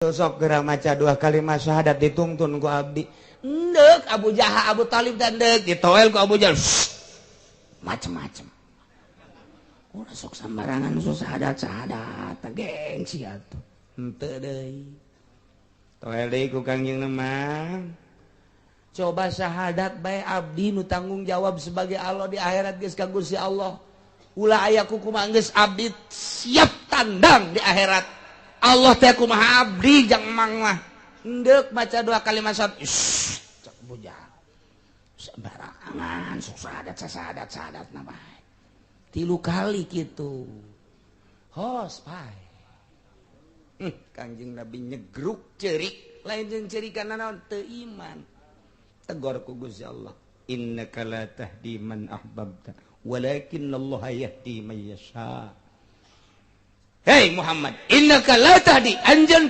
Sok geura maca dua kalimat syahadat, dituntun ku abdi. Endek Abu Jahal, Abu Talib dan dek ditoel ku Abu Jahal. Macem-macem. Ulah sok sembarangan sok syahadat syahadat, gengsi atuh. Henteu deui. Toel deui ku Kangjeng mah. Coba syahadat bae, abdi nu tanggung jawab sebagai Allah di akhirat geus ka Gusti Allah. Ulah aya kukumaha geus abdi siap tandang di akhirat. Allah teh kumaha abdi jang mang mah. Endek baca dua kalimat syahadat. Cak Abu Jahal. Sembarangan sok syahadat syahadat syahadat na bae. Tilu kali gitu. Hos pae. Kangjeng Nabi nyegruk cerik, lain jeung cerik kana naon, teu iman. Tegor ku Gusti Allah. Innaka la tahdi man ahbabta, walakin Allah yahdi man yasha. Hei Muhammad, innaka la tahdi anjeun